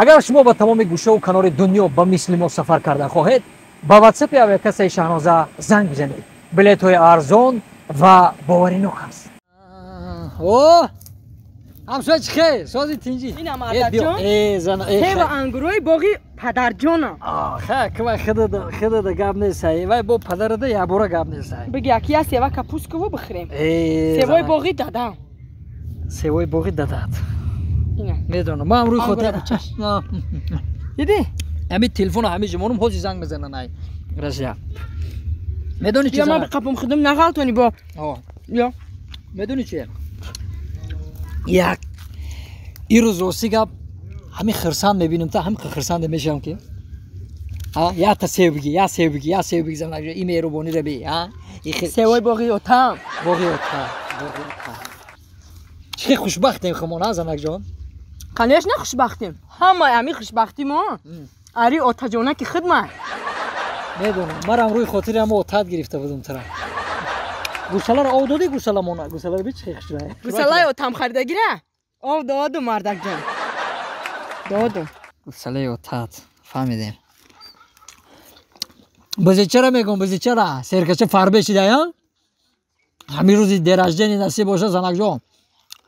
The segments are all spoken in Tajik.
Агар шумо ба тамоми гӯшаву канори дунё ба мисли мо сафар карда хоҳед, ба ватсапи авиакассаи Шаҳноза занг бизанед. Билетҳои арзон ва боваринок аст. О, ҳамсоя чӣ хел? Сози тинҷӣ? Ина мардакҷон. Сева ангурои боғи падарҷонам. Ха, квай худада гап несай. Вай бо падарада якбора гап несай. Биги аки я сева капусково бихӯрем. Севои боғи дадам. Севои боғи дадат. Медонам. Ман рӯи хотир. Диди? Ҳамин телефоно ҳамин ҷумонум ҳозир занг мезананд ай Россия. Медони чӣ? Я ман қапум худум нағалтони бо. Я. Медони чӣ? Як ирӯз рости гап ҳамин хирсанд мебинам та ҳамин хирсанде мешавам ки якта сев биги, як сев биги, як сев биги занак и меҳрубониро би, а? Севои боғи отам. Боғи ота, боғи ота. Чӣ хушбахтем хумон, а занакҷон? Конечно хушбахтем. Ҳамаи ҳамин хушбахти мо ари отаҷонаки хидмат. Медонам, марам рӯи хотири ҳама отат гирифта будум тара. Гусаларо ов додӣ гусаламона? Гусаларо би чӣ хушрай? Гусалаи отам харидагира? Ов додум, мардакҷон. Додум. Гусалаи отат, фаҳмидем. Бизичара мегӯм, бизичара. Серкача фарбе шидая? Ҳамин рӯзи день рождения насиб боша, занакҷон.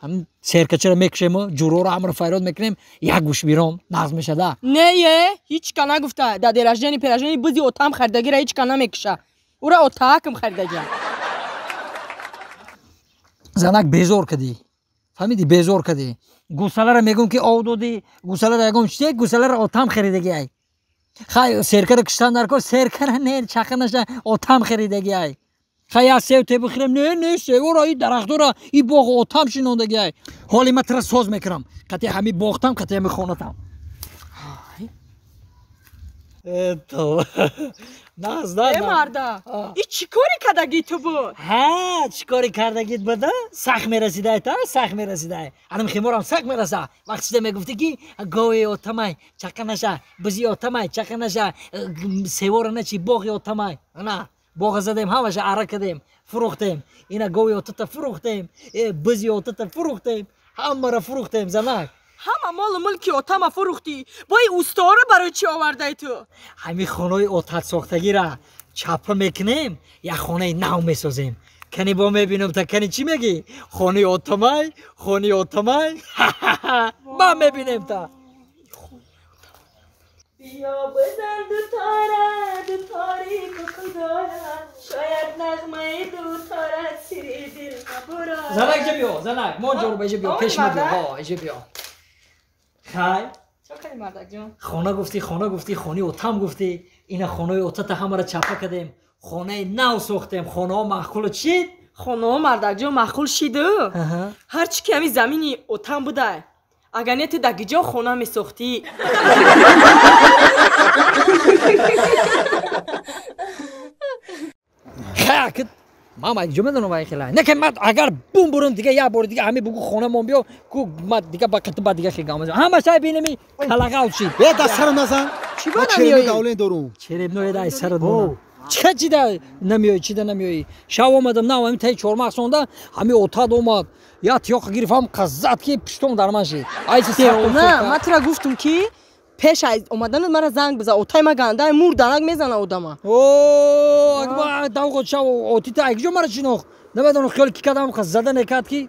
Ҳамин серкачаро мекушему, ҷуроро ҳамаро файрод мекунем, як гӯш бирон нағз мешада. Не, е, ҳеҷ ка нагуфта. Дар день рождения пераждения бизи отам харидагира ҳеҷ ка намекуша. Ура отаакм харидагия. Занак безор кардӣ. Фаҳмидӣ, безор кардӣ. Гусаларо мегӯм ки ов додӣ, гусаларо ягон чизе, гусаларо отам харидагиай. Хай серкаро куштан дар кор, серкара не, чақа наша, отам харидагиай. Хай як сев те бихӯрем, не, не, севора, и дарахтора, и боғ отам шинондагиай. Ҳоли ман тира соз мекунам. Қати ҳами боғтам, қати ҳами хонатам. Это нағз да. Э марда, и чӣ кори кардагӣ ту буд? Ҳа, чӣ кори кардагит буда? Сах мерасидай та, сах мерасидай. Анам химорам сах мераса. Вақт шида мегуфтӣ ки гови отамай, чақа наша, бизи отамай, чақа наша, севора начи, боғи отамай. Ана, боға задем, ҳамаша ара кардем, фурӯхтем. Ина гови отата фурӯхтем, бизи отата фурӯхтем, ҳамаро фурӯхтем, занак. Ҳама молу мулки отама фурӯхтӣ. Бо ин усторо барои чӣ овардаи ту? Ҳамин хонаи отатсохтагиро чапа мекунем, як хонаи нав месозем. Кани бо мебинам та кани чӣ мегӣ? Хонаи отамай, хонаи отамай. Ман мебинем та. Биё бизан дутора, дутори кукудора, шояд нағмаи дутора сири дил набурад. Занак иҷа биё, занак, мо ҷоруба иҷа биё, пеш ма биё, ҳо, иҷа биё. Хай? Чо кардӣ, мардакҷон? Хона гуфтӣ, хона гуфтӣ, хонаи отам гуфтӣ. Ина хонаи отата ҳамаро чапа кардем, хонаи нав сохтем, хонаҳо маъқулу чид? Хонаҳо, мардакҷон, маъқул шиду. Ҳарчи ки ҳамин замини отам будай. Агар не ту дар гиҷо хона месохтӣ? Хай, ман ҷо медонам вай хела. Не ки ман агар бум бурам дига як бори дига ҳамин бугу хонамон биё, ку ман дига ба қити ба дига хегам. Ҳама шай бинеми калағал шид. Е да сара назан. Чӣ ба намеоӣ? Давлен дорум. Черебное дай сара дорум. Чӣ чи да намеоӣ, чи да намеоӣ? Шав омадам, нав ҳамин таи чормағз сонда, ҳамин отад омад. Я тиёқ гирифт, ҳам қаззад ки пиштон дар ман шид. Айси На, ман тура гуфтум ки пеш аз омаданат мара занг бизан. Отай ма гандай мурданак мезана одама. О, акба давғо шав отита айгиҷо мара шинохт. Намедонам хиёл ки кардам, зада некард ки.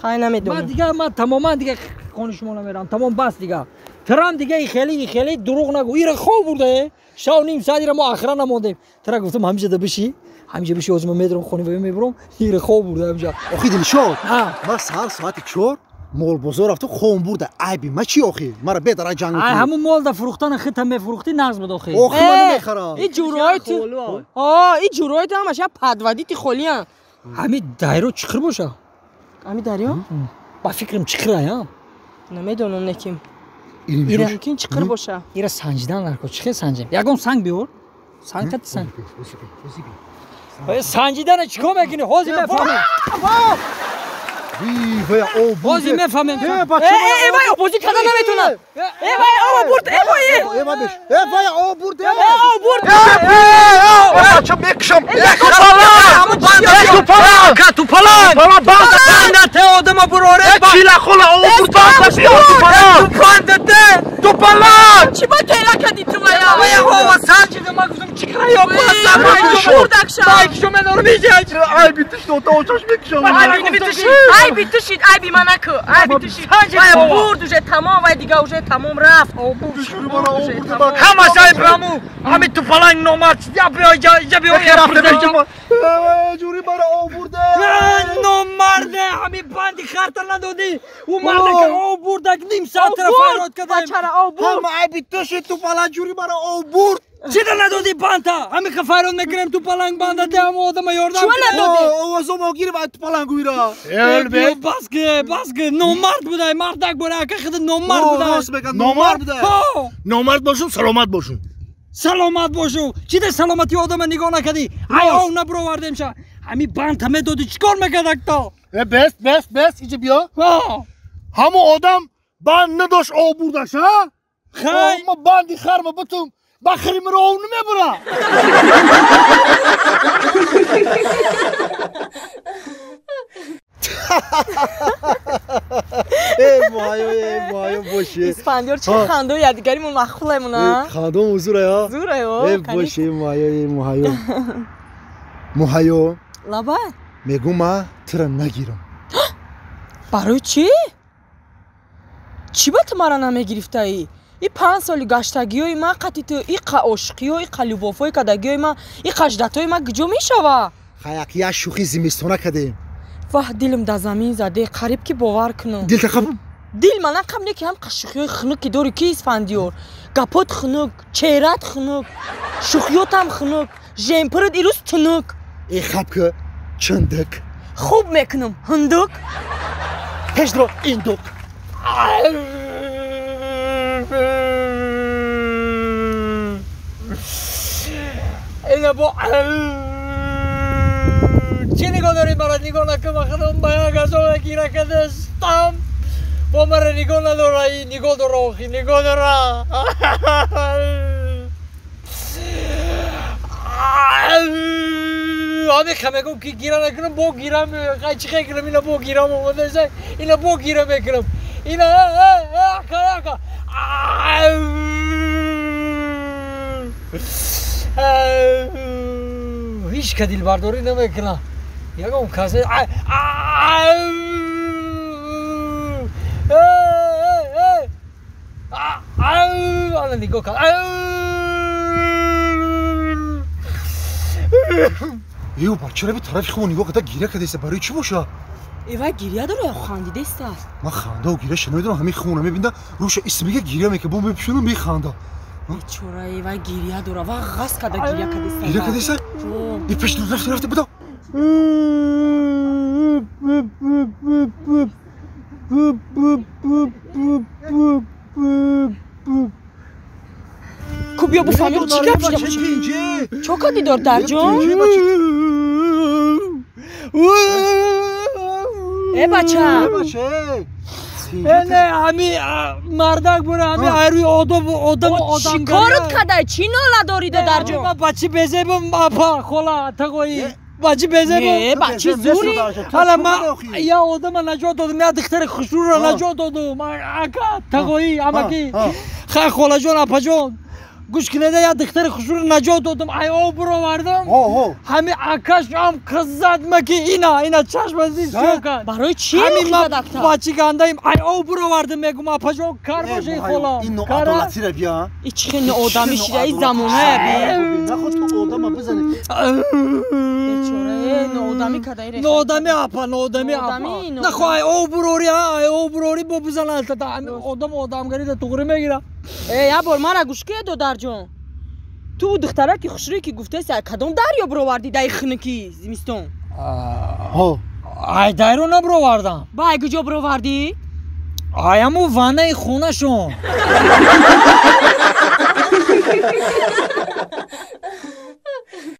Хай намедонам. Ман дига, ман тамоман дига хони шумо намерам. Тамом бас дига. Трам дига и хеле, и хеле дурӯғ нагӯ. Ира хоб бурда, шав ним соат ира мо ахра намондем. Тра гуфтам ҳамиҷа да биши, ҳамиҷа биши, ҳозир ман медорам хони ва мебурам. Ира хоб бурда ҳамиҷа. Охи Дилшод, ман саҳар соати 4 молбозор рафту хом бурда. Айби ма чӣ охи? Мара бедара ҷанг Ай ҳамун мол да фурӯхтана хита мефурӯхтӣ нағз буд охи. Охи ман намехарам. И ҷурои ту. О, и ҷурои ту ҳамаша падвадити холиян. Ҳамин дарё чиқир боша? Ҳамин дарё? Ба фикрам чиқир ая. Намедонам неким. Мумкин чиқир боша. Ира санҷидан нарко, чӣ хел санҷем? Ягон санг биёр. Санг кати санг. Санҷидана чӣ кор мекунӣ? Ҳозир мефаҳмем. Ҳозир мефаҳмем. Э, вай обозӣ карда наметавонад. Э, вай об бурд, э, вай. Э, вай беш. Э, вай об бурд. Э, об бурд. Бача мекушам. Тупаланг! Тупаланг! Банда те одама буроре. Чила хола об бурд. Тупаланг. Тупанда те. Тупаланг. Ай, айби ту шид, айби ма наку, айби ту шид. Вай бурд уже тамом, вай дига уже тамом рафт. Ҳамаш айб раму, ҳами тупаланг номард, я биё, я биё, ҷури мара об бурда. Номарде, ҳами банди харта надодӣ. Ӯ мардака об бурдак, ним соатра фарёд кардем. Ҳама айби ту шид, тупаланг ҷури мара об бурд. Чида надодӣ банта? Ҳами ха фарёд мекунем, тупаланг банда де, ҳама одама ёрдам. Чума надодӣ? Овозомо гирифт ай тупалангуира. Бас ки, бас ки, номард будай, мардак будай, ака худ номард будай. Рост мегӯяд, номард будай. Номард бошум, саломат бошум. Саломат бошу. Чида саломати одама нигоҳ накардӣ? Ай ов набуровардем ша. Ҳами банта медодӣ, чӣ кор мекард акто? Бес, бес, бес, иҷа биё. Ҳамо одам банд надошт об бурдаш, а? Хай. Ма банди харма бутум. Бахри мро ов намебура. Э муҳайё, э муҳайё боши. Исфандиёр чӣ хандо ядигаримон маъқулаймон, а? Хандом зурая. Зурая. Э боши, э муҳайё, э муҳайё. Муҳайё. Лабай. Мегӯм ма тура нагирам. Барои чӣ? Чӣ ба ту мара намегирифтаӣ? И 5 соли гаштагиҳои ман қати ту, и қа ошиқиҳо, и қа любовҳои кардагиҳои ман, и қа ждатҳои ман куҷо мешава? Хаяк як шӯхи зимистона кардем. Ваҳ, дилам дар замин заде, қариб ки бовар кунам. Дил тақаб? Дил ман ақаб не ки ҳам қа шӯхиҳои хунук ки дорӣ ки Исфандиёр. Гапот хунук, чеҳрат хунук, шӯхиётам хунук, жемпират ирӯз тунук. Э хаб ки чандак. Хуб мекунам, ҳундук. Пешдро индук. Ина бо чӣ нигоҳ дорӣ мара нигоҳ накун, ман худам ба як азола гира кардастам. Бо мара нигоҳ надора, и нигоҳ дора, охи нигоҳ дора. Ҳамиха мегӯм ки гира накунам, бо гира чӣ мекунам, ина бо гирам омадаса, ина бо гира мекунам. Ина ака ака. Ҳеҷ ка дилбардорӣ намекунам. Ягон кас ана нигоҳ кард. Ё бача, раби тарафи худмон нигоҳ карда гиря кардеста, барои чӣ боша? Э вай гиря дора ё хандидеста? Ман хандаву гиряша намедонам, ҳамин худмона мебинда, рӯша исмига гиря мекунад, бо мепӯшонам механда. Бечора, э вай гиря дора, ва ғаз карда гиря кардеста. Гиря кардеста? И пеш рафта рафта буда. Ку биё бифаҳмем чӣ гап шуда бошад. Чо кардӣ додарҷон? Э бача. Не, ҳами мардак бура, ҳами айрӯи одобу одаму одам. Чӣ корот кардай? Чӣ нола дорӣ додарҷон? Ман бачи безебам, апа, хола, тағоӣ. Бачи безебам. Не, бачи зурӣ. Ҳала ман я одама наҷот додам, я духтари хушрӯро наҷот додум. Ака, тағоӣ, амакӣ. Хай холаҷон, апаҷон. Гӯш кунеда, я духтари хушрӯро наҷот додум, ай об буровардам. Ҳами акаш ам қиззад ма ки ина, ина чашма зист чо кард. Барои чӣ Ҳами ман бачи гандаим, ай об буровардам, мегум апаҷон, кар боши хола. Ин ноадолатиро бия. И чӣ хел ноодамӣ шида и замоная би. Наход ту одама бизани. Бечора, э ноодамӣ карда ире. Ноодамӣ апа, ноодамӣ апа. Нахо ай об бурори, ай об бурори бо бизанад. Одам одамгарида туғри мегира. Э, як бор мара гӯш кунед, додарҷон. Ту духтараки хушрӯе ки гуфтаси, ай кадом дарё буровардӣ даи хунуки зимистон? Ай дарё набуровардам. Ба ай куҷо буровардӣ? Ай ҳаму ваннаи хонашон.